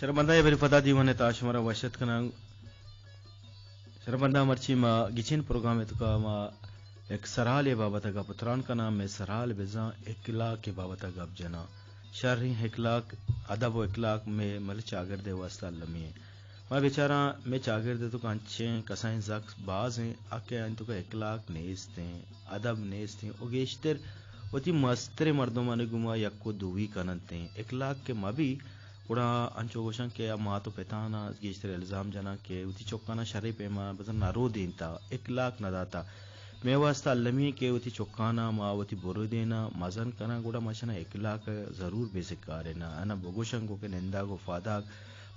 شرمندہ، اے بری پدا دیوان ءِ تہا شمارا وش اتک کناں۔ شرمندہ، مرچی ما گچین پروگرام ءِ توکا ما یک سرحالے بابت ءَ گپ ءُ تران کناں۔ مئے سرحال بزاں اخلاق ءِ بابت ءَ گپ جناں۔ شریں اخلاق، ادب ءُ اخلاق مئے مل چاگرد ءِ واستہ المی ایں۔ ما بچاراں مئے چاگرد ءِ توکا انچیں کسانیں زھگ باز ایں، آ کہ آیانی توکا اخلاق نیست ایں، ادب نیست ایں ءُ گیشتر وتی مستریں مردمانی گوما یک ءُ دوئی کن انت ایں۔ اخلاق کہ مہ بی، گڑا انچو گوشاں کہ آ مات ءُ پتاناں گیشتر الزام جناں کہ وتی چکاناں شریں پیما بزاں نہ رودینتا، اخلاق نہ داتا۔ مئے واستہ المی ایں کہ وتی چکاناں ما وتی برودیناں مزن کناں، گڑا ما اشاناں اخلاق ءَ ضرور بے سکاریناں۔ آناں بگوشاں گوں کہ نندگ ءُ پادگ،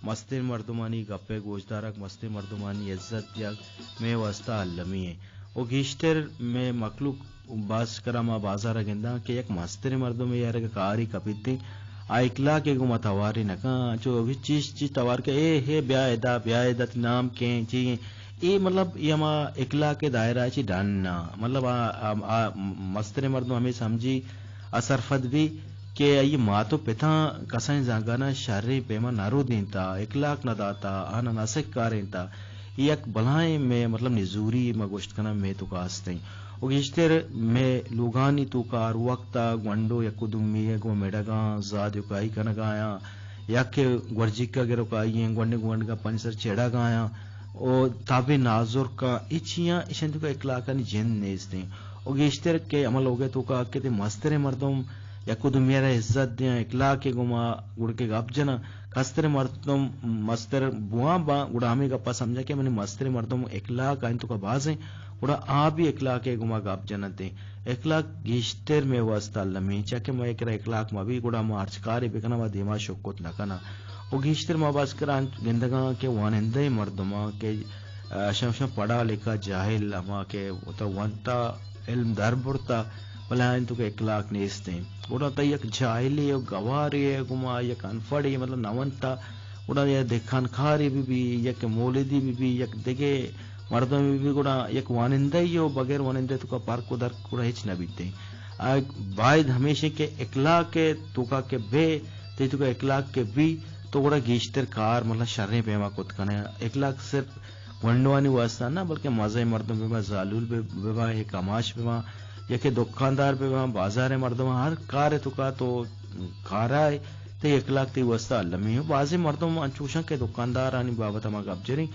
مستریں مردمانی گپ ءِ گوشدارگ، مستریں مردمانی عزت دیگ مئے واستہ المی ایں۔ ءُ گیشتر مئے مخلوق باز کرا ما بازار ءَ گنداں کہ یک مستریں مردمے یار اگہ کارے کپیت ایں، آ اخلاق ءِ گوما توارے نہ کن، انچو ہچ چیز چی توار کہ اے، ہے، بیا ادا، بیا ادا، تئی نام کئے ایں، چی ایں؟ اے مطلب اے ہما اخلاق ءِ دائرہ ءَ چی ڈن نہ۔ مطلب آ، آ، آ مستریں مردم ہمے سمجھی، آ سرپد بی کہ آئی مات ءُ پتاں کسانیں زھگاناں شریں پیما نہ رودینتا، اخلاق نہ داتا، آناں نہ سکارینتا۔ اے یک بلاھیں مئے مطلب نزوری ما گوشت کناں مئے توکا است ایں۔ ءُ گیشتر مئے لوگانی توکا ہر وقت ءَ گونڈو یک ءُ دومی ءِ گوں مڑگاں، زاد ءُ کائی کنگایاں، یک گورجیکا گرو کائی ایں، گونڈیں گونڈیں گپانی سر چڑگایاں ءُ تابیں نازرکاں، اے چیاں اشانی توکا اخلاقانی جند نیست ایں۔ ءُ گیشتر کہ ہما لوگ ءِ توکا کہ تئی مستریں مردم یک ءُ دومی ءَ را عزت دیاں، اخلاق ءِ گوما گڑکے گپ جناں، کستریں مردم مستر بواں باں، گڑا ہمے گپا سمجھاں کہ منی مستریں مردم اخلاق آیانی توکا باز ایں، گڑا آ بھی اخلاق ءِ گوما گپ جننت ایں۔ اخلاق گیشتر مئے واستہ المی ایں، چیا کہ مئے کرا اخلاق مہ بی، گڑا ما ہرچ کارے بکناں، ما دیما شکت نہ کناں۔ ءُ گیشتر ما باز کرا گندگاں کہ وانندہ مردماں کہ، آ، اشاں، اشاں پڑھا لکھا جاہل، ہما کہ وتا ونتا، علم در برتا، بلے آیانی توکا اخلاق نیست ایں۔ گڑا تئی یک جاہلے ءُ گوارے ءِ گوما یک انپڑھے، مطلب نہ ونتا، گڑا یک دہکان کارے بہ بی، یک مولدی بہ بی، یک دگہ مردمے بہ بی، گڑا یک وانندہ ءُ بغیر وانندہ ءِ توکا پرک ءُ درک گڑا ہچ نہ بیت ایں۔ آ باید ہمیش ایں کہ اخلاق ءِ توکا کہ بے، تئی توکا اخلاق کہ بی، تو گڑا گیشتر کار مطلب شریں پیما کت کنے۔ اخلاق صرف گونڈوانی واسطہ نہ، بلکہ مزنیں مردم بہ باں، زالول بہ، بہ باں، یک کماش بہ باں، یک دکاندار بہ باں، بازار ءِ مردم، ہر کار ءِ توکا تو کارا ئے، تئی اخلاق تئی واسطہ المی ایں۔ بازیں مردم انچوش انت کہ دکاندارانی بابت ءَ ما گپ جنیں،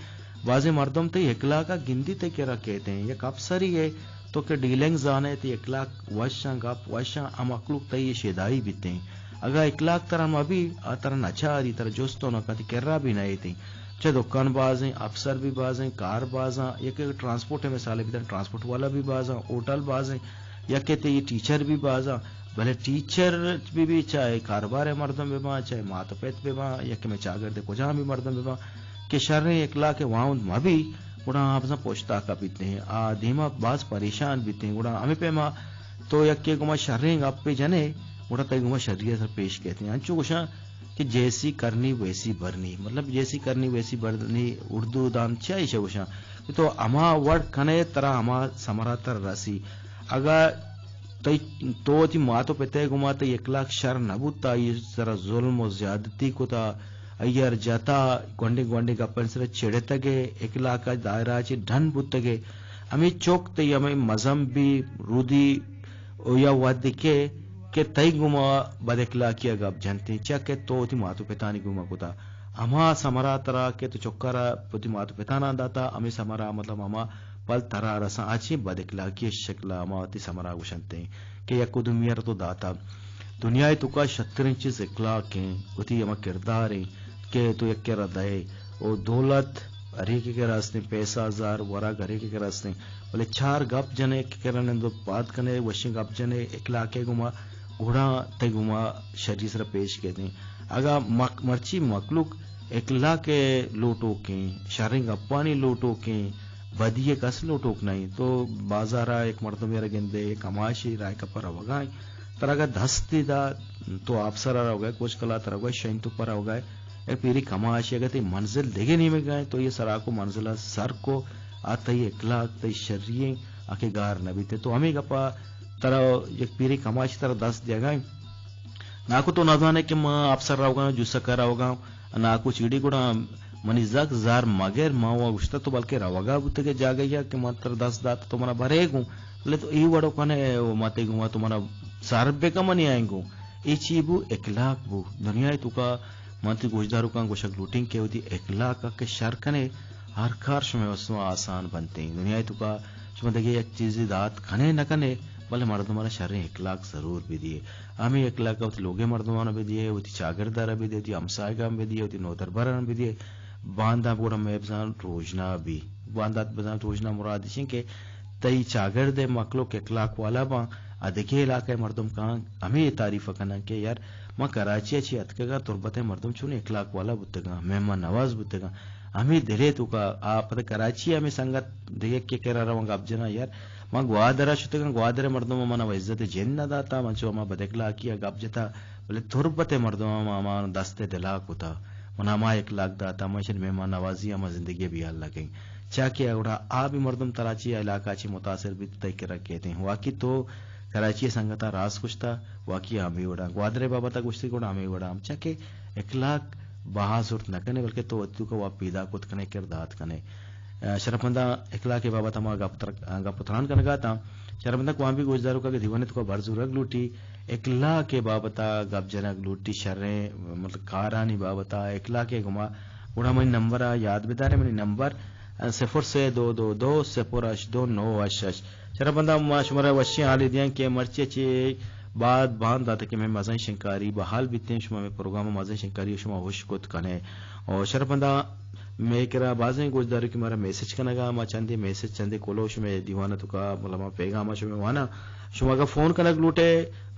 بازیں مردم تئی اخلاق ءَ گندی تئی کرا کیت ایں، یک افسرے ئے، تو کہ ڈیلنگ زان ئے، تئی اخلاق وش انت، گپ وش انت، آ مخلوق تئی شیدائی بیت ایں۔ اگاں اخلاق ترا مہ بی، آ ترا نہ چاری، ترا جست ءُ نہ کن، تئی کرا بھی نہ ایت ایں۔ چہ دکان بازیں، افسر بھی بازیں، کار بازاں، یک ٹرانسپورٹ ءِ مثال ءَ بدن، ٹرانسپورٹ والا بھی بازاں، ہوٹل بازیں، یک تئی ٹیچر بھی بازاں، بلے ٹیچر بھی، بھی چاہے کاروبار ءِ مردم بہ باں، چاہے مات ءُ پت بہ باں، یک مئے چاگرد ءِ کجام بھی مردم بہ باں، کہ شریں اخلاق ءِ واہند مہ بی، گڑا آ بزاں پشتا کپیت ایں، آ دیما باز پریشان بیت ایں۔ گڑا ہمے پیما تو یکے گوما شریں گپے جنے، گڑا تئی گوما شری ءَ سر پیش کیت ایں۔ انچو گوشاں کہ جیسی کرنی ویسی بھرنی، مطلب جیسی کرنی ویسی بھرنی، اردو دان چیا ایشا گوشاں کہ تو ہما وڑ کنے، ترا ہما ثمرہ تر رسی۔ اگاں تئی، تو وتی مات ءُ پت ءِ گوما تئی اخلاق شر نہ بوتا، آئی سرا ظلم ءُ زیادتی کتا، آئی ءَ جتا، گونڈیں گونڈیں گپانی سرا چڑتگ ئے، اخلاق ءِ دائرہ ءَ چہ ڈن بوتگ ئے، ہمے چک تئی ہمے مزن بی، رودی ءُ یا وھدے کہ، کہ تئی گوما بد اخلاقی ءَ گپ جنت ایں، چیا کہ تو وتی مات ءُ پتانی گوما کتا۔ ہما ثمرہ ترا کہ تو چک ءَ را وتی مات ءُ پتاناں داتا، ہمے ثمرہ مطلب ہما پل ترا رساں، آ چی بد اخلاقی ءِ شکل ءَ ہما وتی ثمرہ گوشنت ایں کہ یک ءُ دومی ءَ را تو داتا۔ دنیا ءِ توکا شتریں چیز اخلاق ایں، وتی ہما کردار ایں کہ تو یکے ءَ را دئے۔ ءُ دولت ہر یکے ءِ کرا است ایں، پیسہ زر ورگ ہر یکے ءِ کرا است ایں، بلے چار گپ جنے، یکے ءِ کرا نند ءُ پاد کنے، وشیں گپ جنے، اخلاق ءِ گوما، گڑا تئی گوما شری ءِ سرا پیش کیت ایں۔ اگاں مک-، مرچی مخلوق اخلاق ءِ لوٹوک ایں، شریں گپانی لوٹوک ایں، بدی ءِ کس لوٹوک نہ ایں۔ تو بازار ءَ یک مردمے ءَ را گندے، یک کماشے راہ ءِ کپ ءَ روگا ایں، ترا اگاں دستے دات، تو آپسر ءَ روگا ئے، کچکل ءَ ترا گوشت شاہین توپ ءَ روگا ئے، یک پیریں کماشے، اگاں تئی منزل دگہ نیمگ ءَ ایں، تو اے سراک ءُ منزل ءَ سر کو، آ تئی اخلاق، تئی شری ایں، آ کہ گار نہ بیت۔ تو ہمے گپ ءَ ترا یک پیریں کماشے ترا دست دیگا ایں۔ ناکو تو نہ زانے کہ من آپسر روگا آں، جوسک ءَ روگا آں، ناکو چیڑی گڑا منی زک زار مگر ما وا گوشتا تو بلکہ روگا بوتگے جاگہ یا کہ من تر دست دات تو منا بھرے گوں، بلے تو ای وڑو کنے و ما تے گوں تو منا سر بکن منی آئیں گوں۔ ای چی بو؟ اخلاق بو۔ دنیا توکا من تی گوشداروکاں گوشگ لوٹیں کہ وتی اخلاق کہ شر کنے ہر کار شمے واسطہ آسان بنتیں۔ دنیا توکا شما دگہ یک چیزے دات کنے نہ کنے، بلے مردمانا شریں اخلاق ضرور بدیے۔ ہمے اخلاق وتی لوگے مردمانا بدیے، وتی چاگردارا بدیے، وتی ہمسایگاں بدیے، وتی نودربراں بدیے۔ باندا گڑا مئے بزان روژنا بی۔ باندات بزان روژنا مراد اش انت کہ تئی چاگرد ء مخلوق اخلاق والا باں، ء دگہ علاقہ ء مردم کاں ہمے تعریف ء کناں کہ یار، ما کراچی ء چی اتکگاں، تربت ء مردم چون اخلاق والا بوتگاں، مہمان نواز بوتگاں۔ ہمے دل ء توکا آ پدا کراچی ء ہمے سنگت دگہ کہ کرا رواں گپ جناں، یار، ما گوادر ء شتگاں، گوادر ء مردم ء منا و عزت جند نہ داتا، من چو ہما بد اخلاقی ء گپ جتا، بلے تربت ء مردم ء ما ہما دست ء دلا کتا، منا ہما اخلاق داتا، ما اشانی مہمان نوازی ء ہما زندگی ء بیال لگیں۔ چیا کہ گڑا آ بھی مردم ترا چی علاقہ چی متاثر بیت، تئی کرا کیت ہیں۔ واقعی تو کراچی ء سنگتاں راست گوشتا، واقعی ہمے وڑا۔ گوادر ء بابت ء گوشتی گڑا ہمے وڑا ہم۔ چیا کہ اخلاق بہا زرت نہ کنے، بلکہ تو وتی توکا وا پیدا کت کنے، کردات کنے۔ ء، شرپمنداں اخلاق ء بابت ء ما گپ تر-، گپ و تران کنگا تاں۔ شرپمنداں کوان بھی گوشداروکا کہ دیوانے توکا بر زورگ لوٹی، اخلاق ء بابت ء گپ جنگ لوٹی، شریں، مطلب، کارانی بابت ء اخلاق ء گما گڑا منی نمبر ء یاد بدارے، منی نمبر صفر سہ دو دو دو صفر ہشت دو نو ہشت ہشت۔ شرپمنداں ما شمارا وشیں حالے دیاں کہ مرچی چہ بعد باند داتا کہ مئے مزن شنکاری بحال بیتیں، شما مئے پروگرام مزن شنکاری شما ہوش کت کنے۔ اور شرپمنداں مئے کرا بازیں گوشداروکے مارا میسج کنگا، ما چندے میسج، چندے کلو شمئے دیوان توکا، مطلب، ما پیغام شمئے وانا۔ شما اگا فون کنگ لوٹے،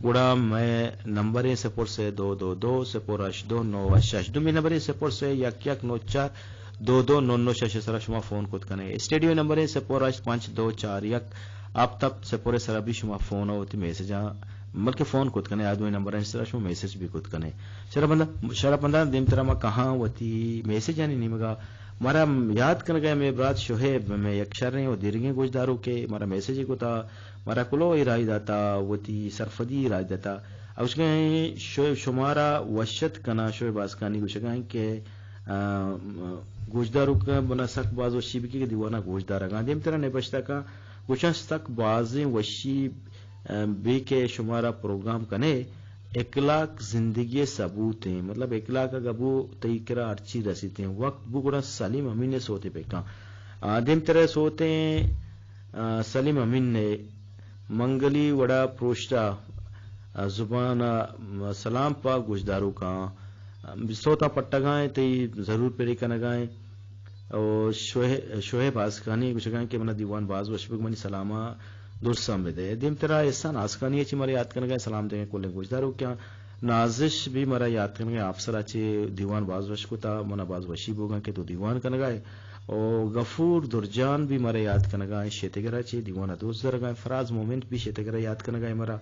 گڑا مئے نمبر ہیں صفر سہ دو دو دو صفر ہشت دو نو ہشت ہشت۔ دومی نمبر ہیں صفر سہ یک یک نو چار دو دو نو نو شش سرا شما فون کت کنے۔ اسٹوڈیو نمبر ہیں صفر ہشت پنچ دو چار یک ہپت ہپت صفر سرا بھی شما فون و وتی میسجاں، بلکہ فون کت کنے، آ دوئیں نمبرانی سرا شما میسج بھی کت کنے۔ شرپمنداں، شرپمنداں دیمترا ما کہاں وتی میسجانی نیمگا۔ مارا یاد کنگا مئے برات شعیب، مئے یک شریں و دیرگیں گوشداروکے مارا میسجے کتا، مارا کلوہے راہی داتا، وتی سرپدی راہی داتا۔ ء گوشگا ایں شعیب شمارا وش اتک کناں، شعیب آسکانی گوشگا ایں کہ، آ، گوشداروکاں بنا سک باز وشی بی کہ دیوانا گوشدارگاں۔ دیمترا نبشتہ کاں گوشاں سک بازیں وشی، آ، بی کہ شمارا پروگرام کنے، اخلاق زندگی ثبوت ہیں، مطلب اخلاق اگا بو تئی کرا ہرچی رسیت ہیں، وقت بو گڑا سلیم امین سوتے پہ کاں۔ آ، دیمترا سوتے، آ، سلیم امین نے منگلی وڑا پروشتا، آ، زبان، آ، سلام پہ گوشداروکاں، آ، سوتاں پٹگائیں تئی ضرور پرے کنگائیں۔ او شعیب، شعیب آسکانی گوشگائیں کہ منا دیوان باز وش بگ، منی سلاماں درساں بدے۔ دیمترا احسان آسکانی چی مارا یاد کنگائیں، سلام دیں کلیں گوشداروکاں۔ نازش بھی مارا یاد کنگائیں، آپسرا چی دیوان باز وش کتا، منا باز وشی بوگاں کہ تو دیوان کنگائے۔ او غفور درجان بھی مارا یاد کنگا ایں، شیتگرا چہ دیوان ء دوست درگا ایں۔ فراز مومن بھی شیتگرا یاد کنگا ایں مارا۔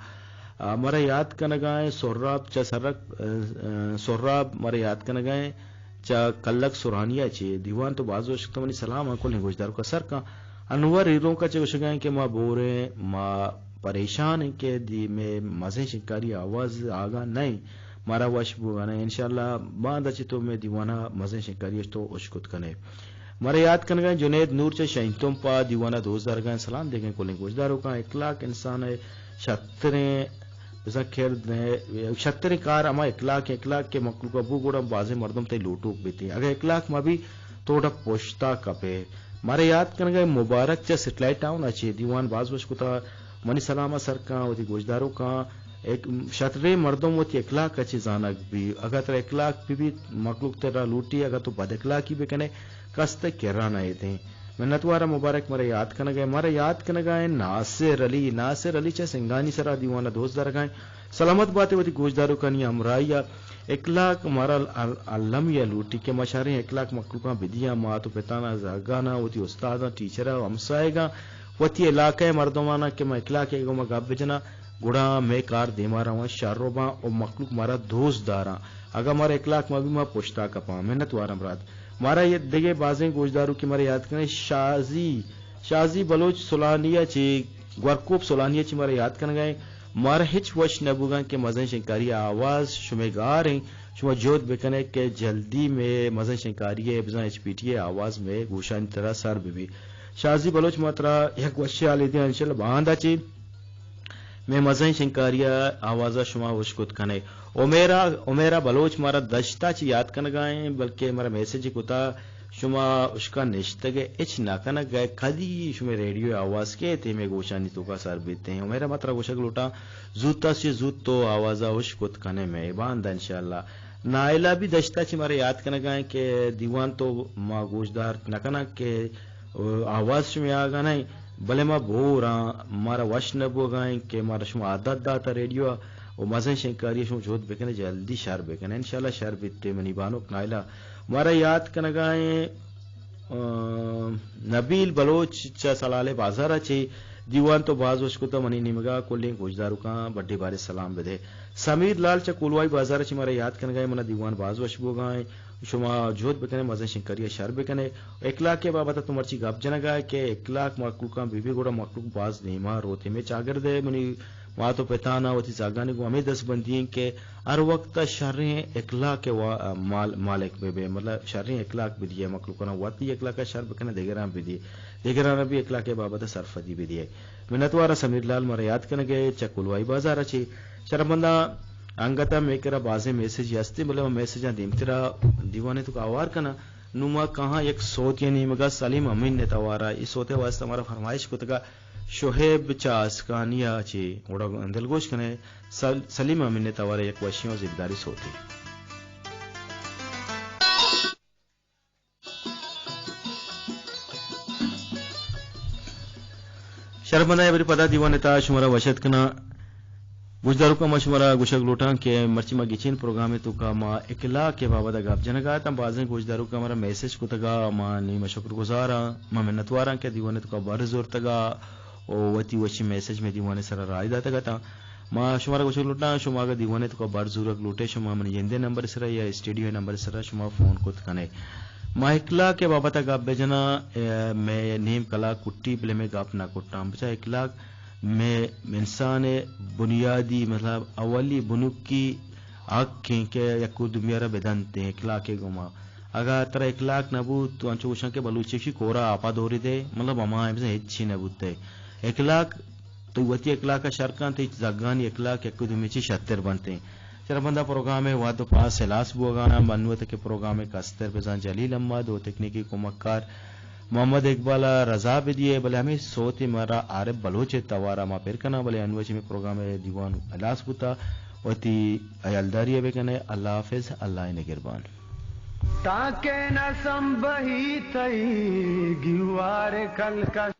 آ، مارا یاد کنگا ایں سہراب چہ سرک، آ، آ، سہراب مارا یاد کنگا ایں چہ کلک سرہانیا چہ دیوان تو باز وش کتو منی سلام آں کلیں گوشداروکا سر کن۔ انور ہیرونکا چہ گوشگا ایں کہ ما بوریں، ما پریشان ایں کہ دی مئے مزیں شنکاری آواز آگاں نہ ایں، مارا وش بوگا نہ ایں۔ انشاءاللہ باندا چہ تو مئے دیوانا مزیں شنکاری اش تو اشکت کنے۔ مارا یاد کنگا جنید نور چہ شینتم پہ دیوانا دوست دارگا ایں۔ سلام دیگیں کلیں گوشداروکاں۔ اخلاق انسان ء شتریں بزاں کرد ء شتریں کار ہما اخلاق، اخلاق کہ مخلوق ء بو گڑا بازیں مردم تئی لوٹوک بیتیں۔ اگہ اخلاق مہ بی تو وڑا پشتا کپے۔ مارا یاد کنگا مبارک چہ سیٹلائٹ ٹاؤن ء چہ دیوان باز وش کتا۔ منی سلام ء سر کاں، وتی گوشداروکاں۔ ایک شتریں مردم وتی اخلاق ء چہ زانگ بی۔ اگہ ترا اخلاق بہ بیت، مخلوق ترا لوٹی، اگہ تو بد اخلاقی بکنے، کس تئی کرا نہ ایتیں۔ منتوارا مبارک مارا یاد کنگا، مارا یاد کنگا ایں ناصر علی، ناصر علی چہ سنگانی سرا دیوانا دوست دارگا ایں۔ سلامت باتے وتی گوشداروکانی ہمراہی ء۔ اخلاق مارا ال-، ال-، المی ء لوٹی کہ ما شریں اخلاق مخلوقاں بدیاں، مات و پتاناں، زہگاناں، وتی استاداں، ٹیچراں، ہمساہگاں، وتی علاقہ ء مردماناں کہ ما اخلاق ء گوما گپ بجناں، گڑا مئے کار دیما رواں، شر و باں و مخلوق مارا دوست داراں۔ اگاں مارا اخلاق مہ بی، ما پشتا کپاں۔ منت واراں برات۔ مارا یہ دگہ بازیں گوشداروکے مارا یاد کنیں، شازی، شازی بلوچ سولانیا چی، گورکوپ سولانیا چی مارا یاد کنگا ایں۔ مارا ہچ وش نہ بوگاں کہ مزن شنکاری آواز شمے گار ایں، شما جہد بکنے کہ جلدی مئے مزن شنکاری ءِ بزاں ایچ پی ٹی ءِ آواز مئے گوشانی ترا سر بہ بی۔ شازی بلوچ، ما ترا یک وشیں حالے دیاں، انشاءاللہ باندا چہ مئے مزن شنکاری ءِ آواز ءَ شما ہوش کت کنے۔ عمیرہ، عمیرہ بلوچ مارا دشتا چہ یات کنگا ایں، بلکہ مارا میسج کتا، شما اشکا نشتگ ءُ ہچ نہ کنگ ءَ، کدی شمئے ریڈیو ءِ آواز کئیت مئے گوشانی توکا سر بیت ایں؟ عمیرہ، ما ترا گوشگ لوٹاں، زوت ءَ چہ زوت تو آواز ءَ ہوش کت کنے مئے باندا انشاءاللہ۔ نائلہ بھی دشتا چہ مارا یات کنگا ایں کہ دیوان تو ما گوشدار نہ کناں کہ آواز شمئے آگا نہ ایں، بلے ما بوراں، مارا وش نہ بوگا ایں کہ مارا شما عادت داتا ریڈیو ءَ، و مزن شنکاری شما جہد بکنے، جلدی شر بکنے، انشاءاللہ شر بیت منی بانک نائلہ۔ مارا یات کنگا ایں، آ، نبیل بلوچ چہ سلالے بازار ءَ چہ، دیوان تو باز وش کتا، منی نیمگا کلیں گوشداروکاں بڈے بارے سلام بدے۔ سمیر لال چہ کولوائی بازار ءَ چہ مارا یات کنگا ایں، منا دیوان باز وش بوگا ایں۔ شما جہد بکنے، مزن شنکاری ءَ شر بکنے۔ اخلاق ءِ بابت ءَ تو مرچی گپ جنگا ئے کہ اخلاق مخلوقاں بہ بی گڑا مخلوق باز دیما روت۔ مئے چاگرد ءَ منی مات و پتانا وتی زاگانی گوں ہمے دست بندی ایں کہ ہر وقت ءَ شریں اخلاق ءِ وا-، مال-، مالک بہ بی، مطلب شریں اخلاق بدیے مخلوقاں، وتی اخلاق ءَ شر بکنے دگراں بدیے، دگراں بھی اخلاق ءِ بابت ءَ سرپدی بدیے۔ منتوار سمیر لال مارا یات کنگ ءَ ئے چہ کولوائی بازار ءَ چہ۔ شرمندہ انگت ءَ مئے کرا بازیں میسج ہستیں، بلے ما میسجاں دیمترا دیوانے توکا ہوار کناں۔ نوں ما کاہاں یک سوتے ءِ نیمگا، سلیم امین ءِ توارا۔ اے سوت ءِ واستہ مارا فرمائش کتگا شعیب چہ آسکانی ءَ چہ، گڑا دلگوش کنے سل-، سلیم امین ءِ توارا یک وشیں و زیبداریں سوتے۔ شرمندہ، اے بری پدا دیوان ءِ تہا شمارا وش اتک کناں۔ گوشداروکاں، ما شمارا گوشگ لوٹاں کہ مرچی ما گچین پروگرام ءِ توکا ما اخلاق ءِ بابت ءَ گپ جنگا اتاں۔ بازیں گوشداروکاں مارا میسج کتگا، ما نیم شکر گزاراں، ما منتواراں کہ دیوان ءِ توکا بر زورتگا و وتی وشیں میسج مئے دیوان ءِ سرا راہ داتگ اتاں۔ ما شمارا گوشگ لوٹاں، شما اگاں دیوان ءِ توکا بر زورگ لوٹے، شما منی جندے نمبر ءِ سرا یا اسٹوڈیو ءِ نمبر ءِ سرا شما فون کت کنے۔ ما اخلاق ءِ بابت ءَ گپ بہ جناں، اے، مئے نیم کلاک کٹی، بلے مئے گپ نہ کٹاں۔ بچا اخلاق مئے انسان ءِ بنیادی، مطلب، اولی بنکی حق ایں کہ یک و دومی ءَ را بدنت ایں اخلاق ءِ گوما۔ اگاں ترا اخلاق نہ بوت، تو انچو گوشاں کہ بلوچی گوشی کورا آپا دوری دے، مطلب، ہما بزاں ہچی نہ بوت ئے۔ اخلاق، تو وتی اخلاق ءَ شر کن، تئی زھگانی اخلاق یک و دومی چی شتر بنت ایں۔ شرمندہ، پروگرام ءِ وھد و پاس ہلاس بوگا اَنت۔ من انوں تک کہ پروگرام ءِ کستر بزاں جلیل احمد و تکنیکی کمکار محمد اقبال ءَ رضا بدیے، بلے ہمے سوتے مارا عارف بلوچ ءِ توارا ما پر کناں، بلے انوں چہ ہمے پروگرام ءِ دیوان ہلاس بوتا۔ وتی ہیالداری ءَ بکنے۔ اللہ حافظ، اللہ نگہبان۔ تاکہ نہ سمبہی تئی گیوار کلکش۔